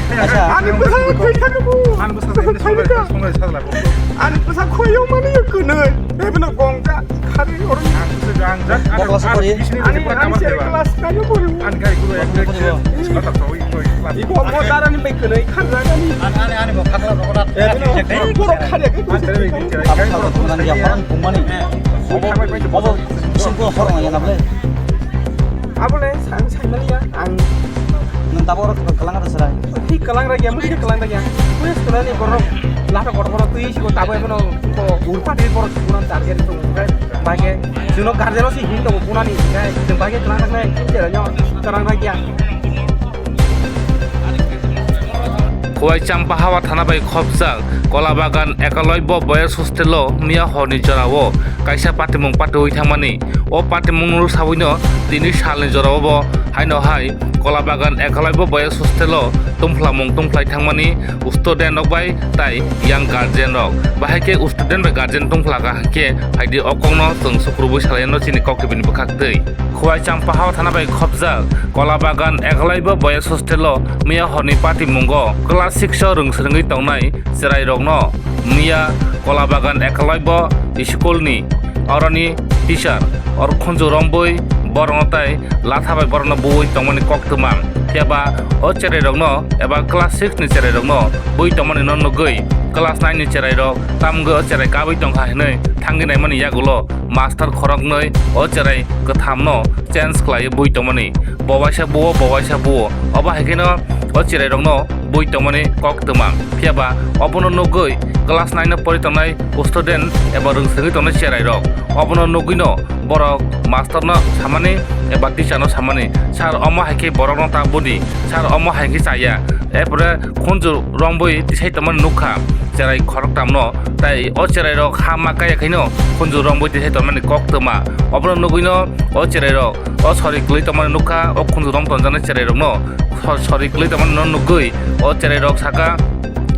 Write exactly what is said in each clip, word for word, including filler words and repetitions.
Acha. Ani bwsa thwi thangbo. Ani bwsa thwi thangbo. Ani bwsa khoyong mani kwnwi. Ebino gongja khari or. Ang se gangjak. Bokla sa kori. Ani ani se class kayo kori. Ani kai guru ek ek. Iko mo darani bai kwnwi kharjagani. Ani ani ani bo khakla rokora. Ebino borok khari. Apa apa apa yang horang yang apa? Abole, ang saimaliya, ang. Nwng tabok oro kalang ada serai. Hi kalang ragya, mui kalang ragya. Mui sekolah ni borok, lata kotor borok twi siko tabo ebono ko urpa de borok sikono target to, oke? Bage, sino garden si hin to punani, oke? Bage kalang ragya, kalang ragya. Khowai Champahawa thana bai khopjak Kolabagan Ekaloibo Boys Hostel-o miya horni jorao kaisa patimung patiui thangmani. O patimung rwsawino tini salni jorao bo haino hai Kolabagan Ekaloibo Boys Hostel-o tungphlamung tungphlai thangmani student rok bai tai yang guardian rok. Bahai khe student bai guardian tungphla kha hwnkhe phaidi o kokno chwng sukrubui salaino chini kok tibini bwkhak twi. Khowai Champahawa thana bai khopjak Kolabagan Ekaloibo Boys Hostel-o miya horni patimungo class six-o rwngsrwngwi tongnai chwrairokno miya Kolabagan Ekaloibo school-ni oroni teacher or khunju rombui borokno tai latha bai borokno buui tongmani koktwma. Phiya ba o chwrairokno eba class six-ni chwrairokno bui tongmani no nugui class nine-ni chwrairok tamungwi o chwrai kabui tongkha hinwi thangwi naimani yagulo master khoroknwi o chwrai kwthamno change khlaiwi bui tongmani. Bo waisa buo, bo waisa buo. Obo hai kheno o chwrairokno bui tongmani kok twma. Phiya ba obono nugwi class nine-o pori tongnai student eba rwngsrwngwi tongnai chwrairok. Obono nugwino borok masterno samani eba teacherno samani, "Sir, omo hai khe borokno ta budi, sir, omo hai khe chaya." Erpore khunju rombui tisai tongmani nukha chwrai khoroktamno, tai o chwrairok ha ma kaya khaino khunju rombui tisai tongmani koktwma. Obono nugwino o chwrairok o sori kwlwi tongmani nukha, o khunju rom tonjaknai chwrairokno so-, sori kwlwi tongmani no nugwi o chwrairok saka,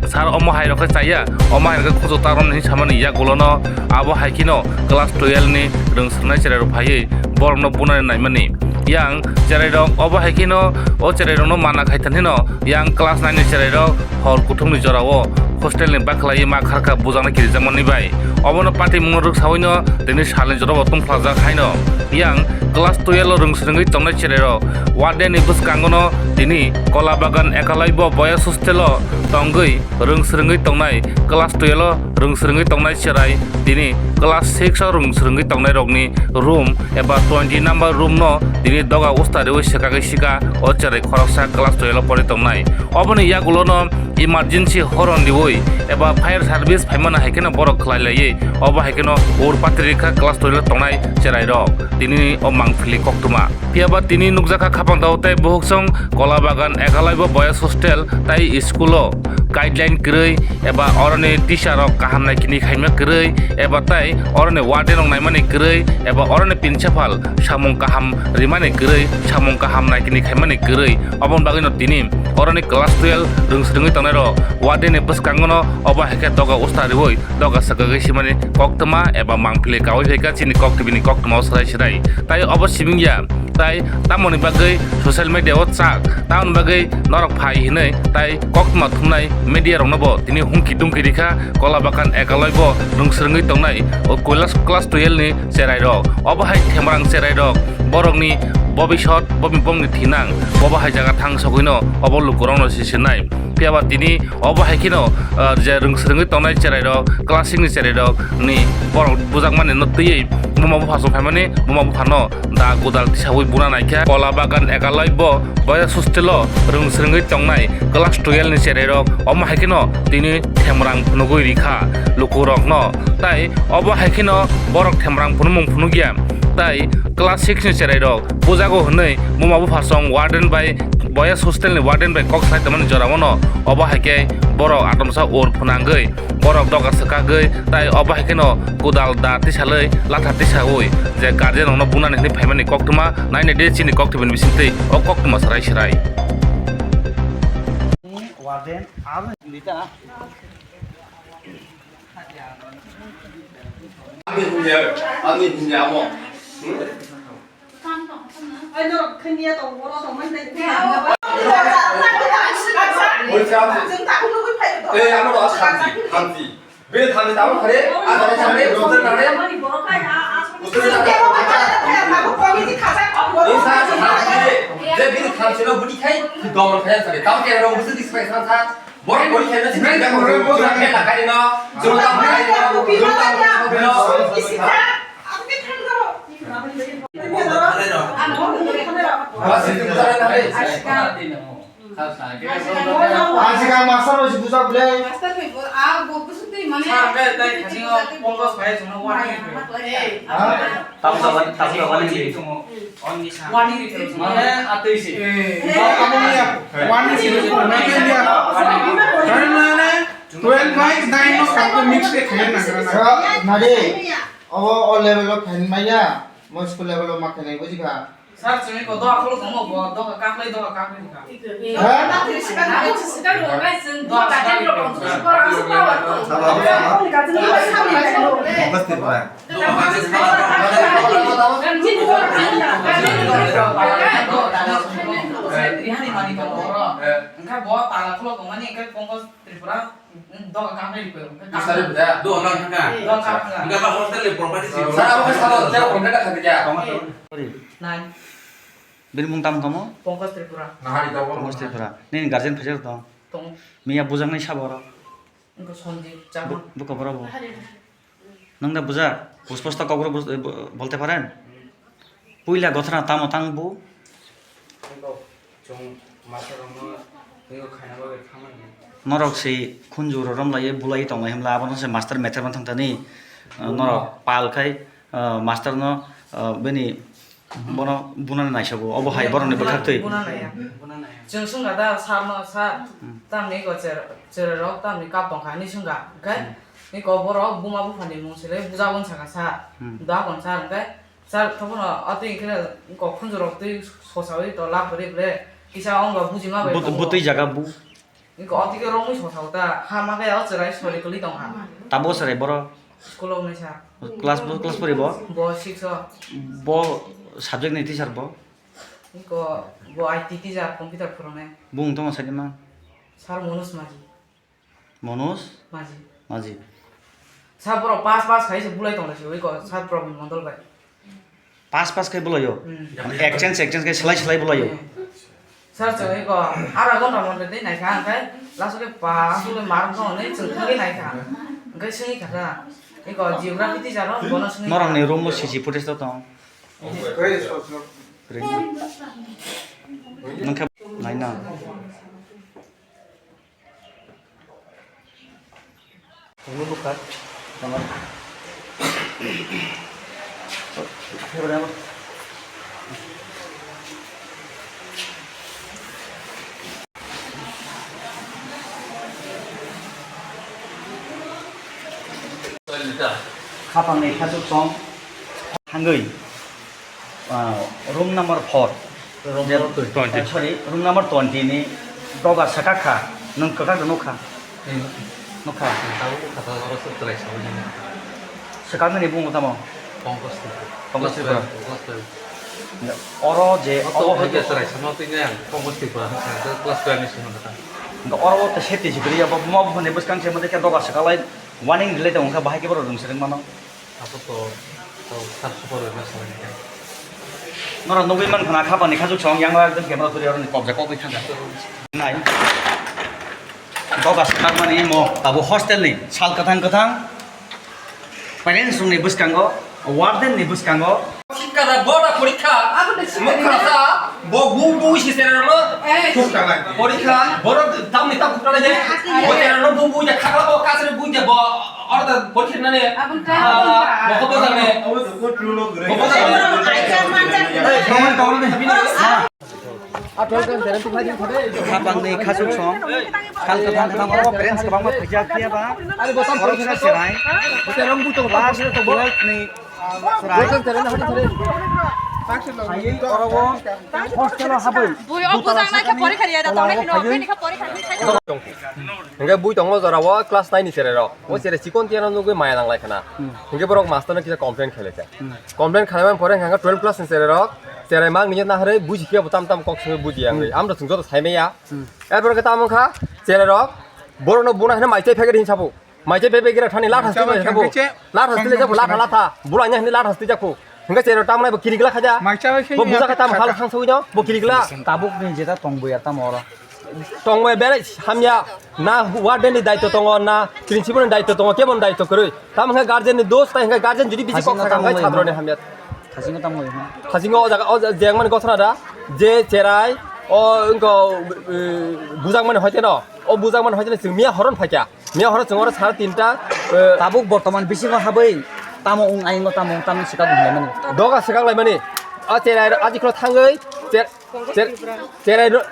"Sir, omo hai rok khe chaya, omo hai rok khe khunju ta romni," hinwi samani yagulono abo hai kheno class twelve ni rwngsrwngnai chwrairok phaiwi borokno bunani naimani. Yang chwrairok obo hai kheno o chwrairokno mana khai thani no yang class nine ni chwrairok hor kuthumni jorao hostel ni bakhlai ma kharkha bujaknai kirijakmani bai. Obono patimung rwksawino tini salni jorao tongphlajak haino yang class twelve o rwngsrwngwi tongnai chwrairok warden ni bwskangono tini Kolabagan Ekaloibo Boys Hostel o tongwi rwngsrwngwi tongnai class twelve o rwngsrwngwi tongnai chwrai tini class six o rwngsrwngwi tongnai rokni room eba twenty number room no tini doga usta riwi swkagwi sika o chwrai khoroksa class twelve o pori tongnai. Oboni yagulono emergency horn riwi eba fire service phaimani hai kheno borok khlai laiwi obo hai kheno ur patri rikha class twelve o tongnai chwrai rok tini o mangpili koktwma. Phiya ba tini nukjakha khapang tao tei buhuk song Kolabagan Ekaloibo Boys Hostel tai school o guideline kwrwi eba oroni teacher rok kaham nai kini khaima kwrwi eba tai oroni warden rok naimani kwrwi eba oroni principal samung kaham rimani kwrwi samung kaham nai kini khaimani kwrwi oboni bagwi no tini oroni class twelve rwngsrwngwi tongnai rok warden ni bwskango no obo hai khe doga usta riwi doga swkagwi simani koktwma eba mangpili kawi phaikha chini kok tibini koktwma o swrai swrai tai obo siming ya. Tai tamoni bagwi social media o chak, tamoni bagwi norok phai hinwi tai koktwma thumnai media rokno bo tini humki dumki rikha, Kolabagan Ekaloibo rwngsrwngwi tongnai o class, class twelve ni chwrai rok. Obo hai themrang chwrai rok, borokni bobisot, bomi bongni thinang, bobo hai jaga thang sogwino obo lukurokno sisinai. Phiya ba tini obo hai kheno, ah, je rwngsrwngwi tongnai chwrai rok, class six ni chwrai rok ni borok bujakmani no twiwi buma bupha song phaimani, buma bupha no da godal tisawi buna naikha. Kolabagan Ekaloibo Boys Hostel o rwngsrwngwi tongnai class twelve ni chwrai rok omo hai kheno tini themrang phunugwi rikha lukurokno, tai obo hai kheno borok themrang phunumung phunukya, tai class six ni chwrai rok bujago hwnwi buma bupha song warden bai Boys Hostel ni warden bai kok sai tongmani jorao no obo hai khe borok atomsa ur phunangwi borok doga swkagwi tai obo hai kheno godal da tisalwi latha tisawi je guardian rokno bunani hwnwi phaimani koktwma nainai de chini kok tibini bisingtwi o koktwma swrai swrai. Warden, aro nita. Ani hinya, ani hinya mo. Hmm? Ai, norok khe miya tong, boro tong, mai tei. Chwng tabuk nugwi phai do. Ei, ano do thamchi, thamchi. Bini thamchi tabuk khare, a jani khare, bosor khare. Bosor khare. Ei sa thamchi. Je bini thamchi no budi khai, domon khai sa. Tabuk khe rong bosor dis pai sa sa. Borok bori khe na sini jaga ko jora khe na kai no, jora tam kai no, jora tam kai no. Ba sini jora na hai. Aji ka master bai buja ble. Master bai bo, a bo busuk tei mane. Sa kai tai khasingo pongos bai jona wani. Ha? Tabuk tabuk tabuk tabuk ni. Wani rite. Mane atwi se. Eh, amo ya. Wani se ko na ke ya. Karena ne twelve bai nine no ka ko mix ke khayan na kara. Nade. Obo o level o khayan maya. Mo school level o ma khayan buji kha. Sir, chumi ko do akholo komo bo do ka kaklai do ka kaklai ka. Ha? Saba, saba. Mongkos Tripura. Engkha bo tala khulok tongmani engkha Pongkos Tripura, doga kaphai rikoi. Sari bda, do nang thangka. Doga kaphai. Engkha ba hostel ni property si. Sara, abo sara, jao, contract kha dia. Nine. Bini mung tam kamo? Pongkos Tripura. Nahari dogo. Pongkos Tripura. Nini guardian phajar tong. Tong. Miya bujang nai sabo ro. Engko Sanjib Chakma. Bu-, buka borok bo. Nang da buja, pusposta kokro bus-, eh, bo-, bolte paren? Puila gothana tamo tang bu? Engko chwng master rokno twibo khaina bagwi thamani. Norok si khunju rorom laiye bulai tonglai himla abono se master meter man thangtani, eh, norok pal khai, eh, master no, eh, bini Bono bunani naisabo, obo hai borokni bwkhak twi. Buna naya. Buna naya. Chwng swngkha da, sir no, sir, hmm, tamni ko cher-, chererok tamni kap tongkha hinwi swngkha. Hwnkhe, hmm, iko borok buma buphani mung selai bujabon sakha sir. Hmm. Da kon sir, hwnkhe, sir, thobono atwi hwnkhe iko khunjurok twi sosawi to lab bre bre. Kisa ongba bujima bai tongo. Bwtwi jaga bu. Iko otike romwi sosao ta, ha ma khe o chwrai sori kwlwi tong ha. Tabuk chwrai borok? School o wngnai sir. Class bo, class pori bo? Bo six o. Bo subject ni teacher bo? Iko bo I T teacher, computer phwrwngnai. Bung tongma sadi ma? Sir Manoj Maji. Manoj? Maji. Maji. Sir borok pass pass khai se bulai tong lai se, iko Sir Probin Mondol bai. Pass pass khai bwlaio? Hmm. Mane exchange, exchange khai slai slai bwlaio? Hmm. Sir, chwng eko ara gonta monta tei naikha, hwnkhe last o khe pass o khe mark no hwnwi chwng thangwi naikha. Hwnkhe swngwi kha ta, eko geography teacher rok bono swngwi kha. Norokni room o C C footage to tong? Kwrwi. Nungkhe naina. Ini buka. Sama. Ini berapa? Khapangni khachuk song thangwi. Ah, room number four. Room number twenty. Ah, sorry, room number twenty ni doga sakha kha, nwng kwkhak nukha. Hmm. Nukha. Tabuk kha, oro se chwrai sawi nini. Swkang nini bumo tamo? Pankaj Tripura. Pankaj Tripura. Class twelve. Oro je, oto obo hai hai ke chwrai sama twi nang, Pankaj Tripura, class twelve ni simi kha. Oro o te safety sikiri ya, bo buma bumani bwskang se mode khe doga swkalai warning rilai tongo kha, bahai khe borok rwng swrwng mano. Abo to, to sub supervisor ni khe. Norok nugwi man khna khapani khachuk song yang ekdom camera turi aroni kobja kobwi thangkha. Nai. Doga swkakmani mo abo hostel ni sal kwthang kwthang. Parents rokni bwskango, warden ni bwskango. Sikara boda porikha, mukha sa, bo bu bu si sera no. Eh. Porikha, borok tamni ta bukra je. Bo sera no bu bu ja khakla bo kasre bu ja bo orda porikha nani. Abun ta, ah, abun ta. Bo ko to jane. Bo ko jane. Ai, kawan, kawan ni. Khapangni khachuk song, sal kwthang kwthang oro parents kwbangma phaijak phiya ba, borok sa cherai, class twelve ni chwrai. Phaiwi oro o hostel o habwi. Bui o bujang nai khe porikha riya da, tongnai kheno, bini khe porikha riya. Hingke bui tongmo jora o class nine ni cherai rok. O cherai chikon tiyan nugwi maya nanglai khana. Hmm. Hingke borok master no kisa complain khlai kha. Hmm. Complain khlai man pore hingke twelve class ni cherai rok. Cherai mang ni na hare buji khe tam tam kok simi buji yang. Hmm. Amro chwng joto sai maya. Hmm. Er pore khe tamo kha cherai rok. Borok no buna hino mai chai phege hin sabo. Mai chai phege gira thani latha sabo. Latha sabo latha latha. Bula nya hini latha sabo. Hingke cherai tamo nai bo kirigla khaja. Bo buja kha tamo khala thang sabo no. Bo kirigla. Tabuk ni jeta tong buya tamo oro. Tongmani belai hamya, na warden ni daitw tongo, na principal ni daitw tongo, kebo ni daitw kwrwi. Tamo hwnkhe guardian ni dos, tai hwnkhe guardian jodi bisi kok sakha hwnkhe chadro ni hamya. Thasingo tamo hwnkhe. Thasingo o jaga, o jengmani gothana da, je cherai, o wngkha, eh, bujakmani hoite no, o bujakmani hoite no chwng miya horon phaikha. Miya horo chwng oro sara tinta, eh, tabuk bortoman bisingo habwi tamo wng, ayingo tamo wng, tamo swkang wng laimani. Doga swkang laimani. O cherai, aji khoro thangwi, che-, Cher-, cherai ro-,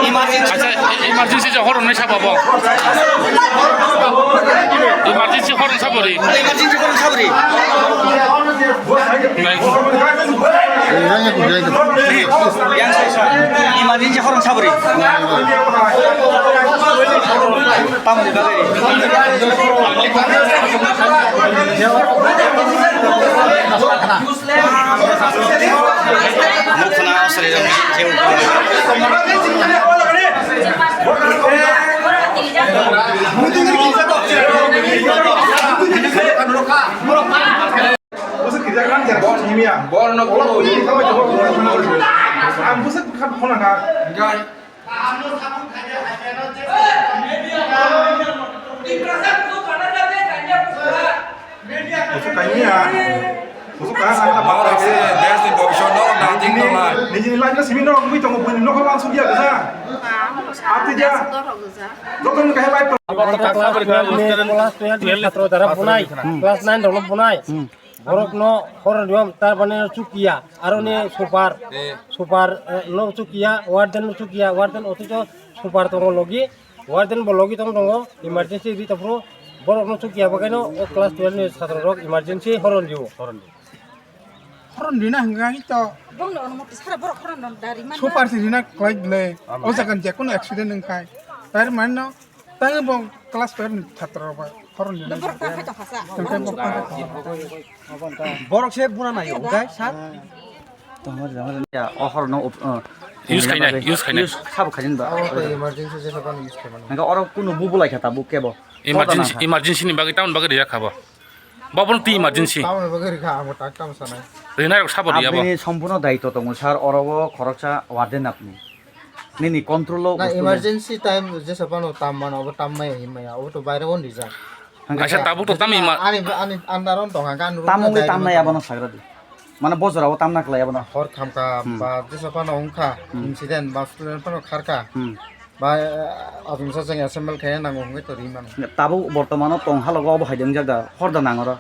Emergency. Acha, emergency je horon ni sabo bo. Emergency horon sabo ri. Emergency horon sabo ri. Nai. Emergency horon sabo ri. Tamoni bagwi ri. Mukhna asri jani jeu. Borno. Ang busa khap khona ka. Gai. Nijini life no simi norok wngwi tongo, buini nokha wansuk ya kwsa. Ati ja. Joto ni kahai life. Class twelve ni, class twelve ni chhatro dara bunai, class nine rok no bunai. Borok no horo diom tar mane chukiya, aro ni super, super, eh, no chukiya, warden no chukiya, warden othocho super tongo logi, warden bo logi tong tongo, emergency ri tongphuru, borok no chukiya bagwi no o class twelve ni chhatro rok emergency horon dio. Horon rina hwnka hito. Bongni ono mukti sara borok horon rok dari man. Super si rina klai ble. O jagan je kono accident wngkhai. Tar man no Tang bo class twelve ni chhatro rok bai horon ni. Borok ta khai tong khasa. Tang tang bo. Borok se buna nai o gai sir. Tongor jamar ya o horon no use khainai, use khainai. Use sabo khainai ba. Abo to emergency je saban use khainai. Nang oro kunu bu bulai kha ta bu kebo. Emergency, emergency ni bagwi tamoni bagwi rijak kha bo. Bo bono twi emergency. Tamoni bagwi rikha ang bo tak tam sanai. Rinai rok sabo riya bo. Aboni sompuno daitw tongo sir, oro o khoroksa warden apni. Nini control o. Na emergency time jesa phano tam mano, obo tam maya hinmaya, obo to baire on rijak. Kaisa tabuk to tam ima. Ani, ani andar on tongkha, gan room. Tam wngwi tam nai abono sagra di. Mane bojora o tam na khlai abono. Hor khamkha ba jesa phano wngkha, incident ba student phano kharkha. Ba, eh, achomsa chwng assemble khe nango hwnwi to ri mano. Tabuk bortomano tong halogo obo hai de wngjak da, hor da nang oro.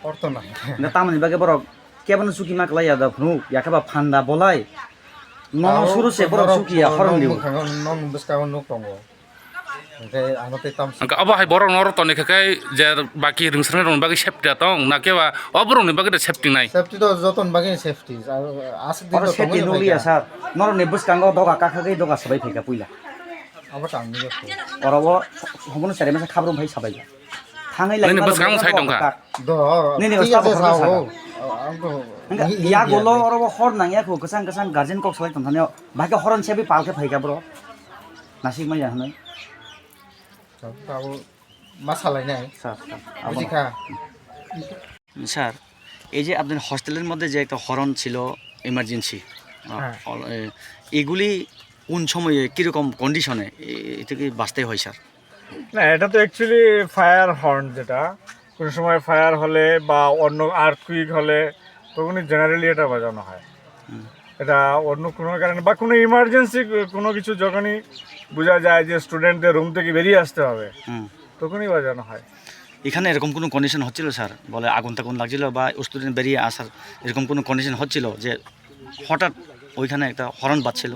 Hor to nang. Tamoni bagwi borok kebono chuki ma klai ya da phunuk, yakhe ba phanda bolai. Nono suru se borok chuki ya, horong di. Nokni bwskango nuk tongo. Hwnkhe ano tei tam. Hwnkhe obo hai borok no oro toni khe je baki rwngsrang rokni bagwi safety da tong, na khe ba o borok ni bagwi da safety nai? Safety to joto ni bagwi safety. Aswk din oro to safety tongwi nukliya sir. Norok ni bwskango doga kakhagwi doga swbai phaikha puila. Abo tang nugwi. Oro o homono cherai masa khabrum phai sabai. Thangwi lai. Nini bwskango sai tongkha. Do. Nini bwskango sai tongkha. Ang to. Hwnkhe ya golo oro o hor nang ya kho kwchang kwchang guardian kok salai tongthani o. Bahai khe horon sebi pal khe phaikha bro. Nasik maya hwnwi. Tabo ma salai nai. Sir, sir. Buji kha. Sir, এই যে আপনার হোস্টেলের মধ্যে যে একটা হরন ছিল, ইমার্জেন্সি, আহ, হ্যাঁ। অল-, এ, এগুলি কোন সময়ে, কীরকম কন্ডিশনে এ-, এ থেকে বাঁচতে হয়, স্যার? না, এটা তো অ্যাকচুয়ালি ফায়ার হর্ন, যেটা কোনো সময় ফায়ার হলে বা অন্য আর্থকুইক হলে তখনই জেনারেলি এটা বাজানো হয়। হুম। এটা অন্য কোনো কারণে বা কোনো ইমার্জেন্সি কোনো কিছু যখনই বোঝা যায় যে স্টুডেন্টদের রুম থেকে বেরিয়ে আসতে হবে, হুম। তখনই বাজানো হয়। এখানে এরকম কোনো কন্ডিশন হচ্ছিল স্যার? বলে আগুন টাগুন লাগছিল বা স্টুডেন্ট বেরিয়ে আসার এরকম কোনো কন্ডিশন হচ্ছিল যে হঠাৎ ওইখানে একটা হর্ন বাজছিল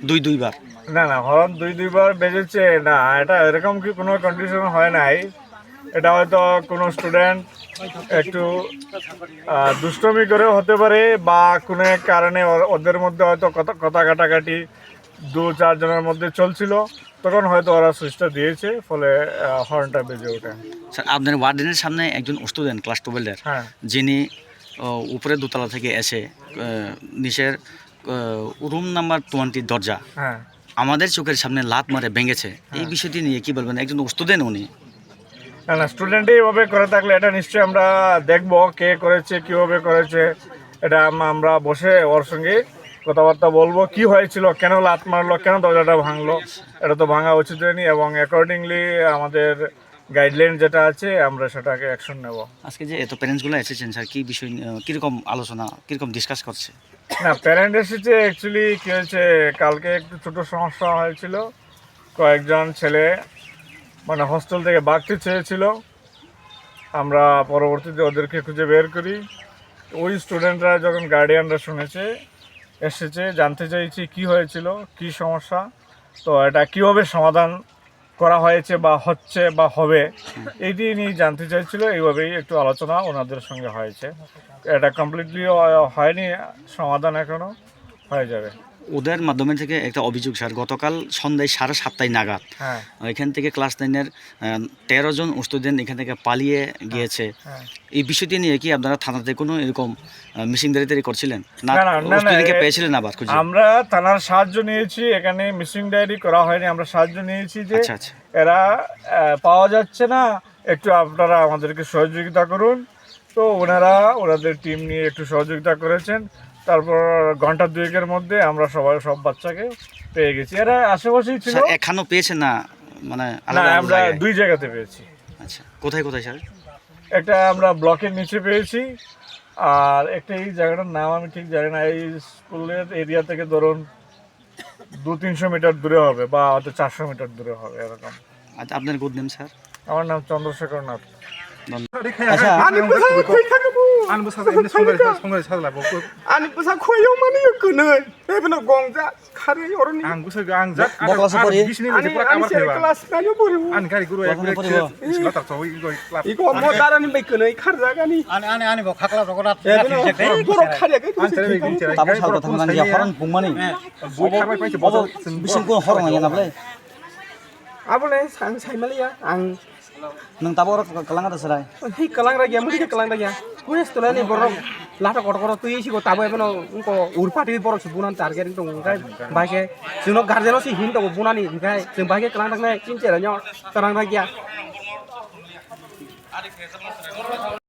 দুই দুইবার? না, না, হর্ন দুই দুইবার বেজেছে না, এটা এরকম কি কোনো কন্ডিশন হয় নাই। এটা হয়তো কোনো স্টুডেন্ট একটু, আহ, দুষ্টুমি করেও হতে পারে বা কোনো এক কারণে ওর-, ওদের মধ্যে হয়তো কথা, কথা কাটাকাটি দু চার জনের মধ্যে চলছিল, তখন হয়তো ওরা সুইচটা দিয়েছে, ফলে, আহ, হর্নটা বেজে ওঠে। স্যার, আপনার ওয়ার্ডেনের সামনে একজন স্টুডেন্ট ক্লাস টুয়েলভের, হ্যাঁ। যিনি, আহ, উপরে দোতলা থেকে এসে, আহ, নিচের, আহ, রুম নাম্বার টোয়েন্টি দরজা হ্যাঁ। আমাদের চোখের সামনে লাত মারে ভেঙেছে, এই হ্যাঁ। বিষয়টি নিয়ে কি বলবেন? একজন স্টুডেন্ট উনি। না, না, স্টুডেন্ট এইভাবে করে থাকলে এটা নিশ্চয়ই আমরা দেখবো কে করেছে, কিভাবে করেছে। এটা আম-, আমরা বসে ওর সঙ্গে কথাবার্তা বলবো, কি হয়েছিল, কেন লাত মারলো, কেন দরজাটা ভাঙলো, এটা তো ভাঙা উচিত হয়নি। এবং অ্যাকর্ডিংলি আমাদের গাইডলাইন যেটা আছে, আমরা সেটাকে অ্যাকশন নেব। আজকে যে এত প্যারেন্টসগুলো এসেছেন স্যার, কি বিষয় নিয়ে, আহ, কিরকম আলোচনা, কিরকম ডিসকাস করছে? না, প্যারেন্ট এসেছে, অ্যাকচুয়ালি কি হয়েছে, কালকে একটু ছোট সমস্যা হয়েছিল। কয়েকজন ছেলে মানে হোস্টেল থেকে ভাগতে চেয়েছিল, আমরা পরবর্তীতে ওদেরকে খুঁজে বের করি। ওই স্টুডেন্টরা যখন গার্ডিয়ানরা শুনেছে, এসেছে, জানতে চাইছে কি হয়েছিল, কি সমস্যা, তো এটা কিভাবে সমাধান করা হয়েছে বা হচ্ছে বা হবে, এইটি নিয়ে জানতে চাইছিল। এইভাবেই একটু আলোচনা ওনাদের সঙ্গে হয়েছে। এটা কমপ্লিটলি হয়নি, সমাধান এখনো হয়ে যাবে। ওদের মাধ্যমে থেকে একটা অভিযোগ স্যার, গতকাল সন্ধ্যায় সাড়ে সাতটায় নাগাদ হ্যাঁ। এখান থেকে ক্লাস নাইনের, আহ, তেরো জন স্টুডেন্ট এখান থেকে পালিয়ে গিয়েছে। হ্যাঁ। এই বিষয়টি নিয়ে কি আপনারা থানাতে কোনো এরকম, আহ, মিসিং ডায়েরি টায়েরি করছিলেন? না, না, না, না, না, স্টুডেন্টকে এ-, পেয়েছিলেন আবার খুঁজে? আমরা থানার সাহায্য নিয়েছি, এখানে মিসিং ডায়েরি করা হয়নি, আমরা সাহায্য নিয়েছি যে আচ্ছা, আচ্ছা। এরা, আহ, পাওয়া যাচ্ছে না, একটু আপনারা আমাদেরকে সহযোগিতা করুন। তো ওনারা ওনাদের টিম নিয়ে একটু সহযোগিতা করেছেন। তারপর ঘন্টা দুয়েকের মধ্যে আমরা সবাই, সব বাচ্চাকে পেয়ে গেছি। এরা আশেপাশেই ছিল। স্যার, এখানেও পেয়েছেন না, মানে না, আলাদা আলাদা আমরা জায়গায়? দুই জায়গাতে পেয়েছি। আচ্ছা, কোথায় কোথায় স্যার? একটা আমরা ব্লকের নিচে পেয়েছি, আর একটা এই জায়গাটার নাম আমি ঠিক জানি না। এই স্কুলের এরিয়া থেকে ধরুন দু তিনশো মিটার দূরে হবে বা হয়তো চারশো মিটার দূরে হবে এরকম। আচ্ছা, আপনার গুড নেম স্যার? আমার নাম চন্দ্রশেখর নাথ। ধন্যবাদ। আচ্ছা। Ani bwsa khoi thangbo. Ani bwsa emne songari sa-, songari sajla bo. Ani bwsa khoyo mani kwnwi. Ebino gongja khari oroni. Ang bwsa ang jak. Bo class-o pori? Ani, ani se class nine-o pori. Ani gari guru ek break. Class-o pori bo? Sila tak chawi goi class. Iko mo darani bai kwnwi kharjagani. Ani, ani, ani bo khakla rogo rat. Ebino borok kharya kai. Ani tere bai gari. Tabo salko thangmani ya horon pungmani. Bui kharbai paise bo. Bising ko horon ya na ble. Abole sang saimaliya ang. Nwng tabuk oro kwlwng da chwrai? Hei, kwlwng ragya, mudi khe kwlwng ragya. Kuis tunani borok latha kotor kotor twi sigo tabuk ebono wngko urpati borok se bunani target wng tongo, hwnkhe bai khe chwngno guardian-o se him tongo bunani, hwnkhe chwng bai khe kwlwng ragnai chini cheraino kwlwng ragya.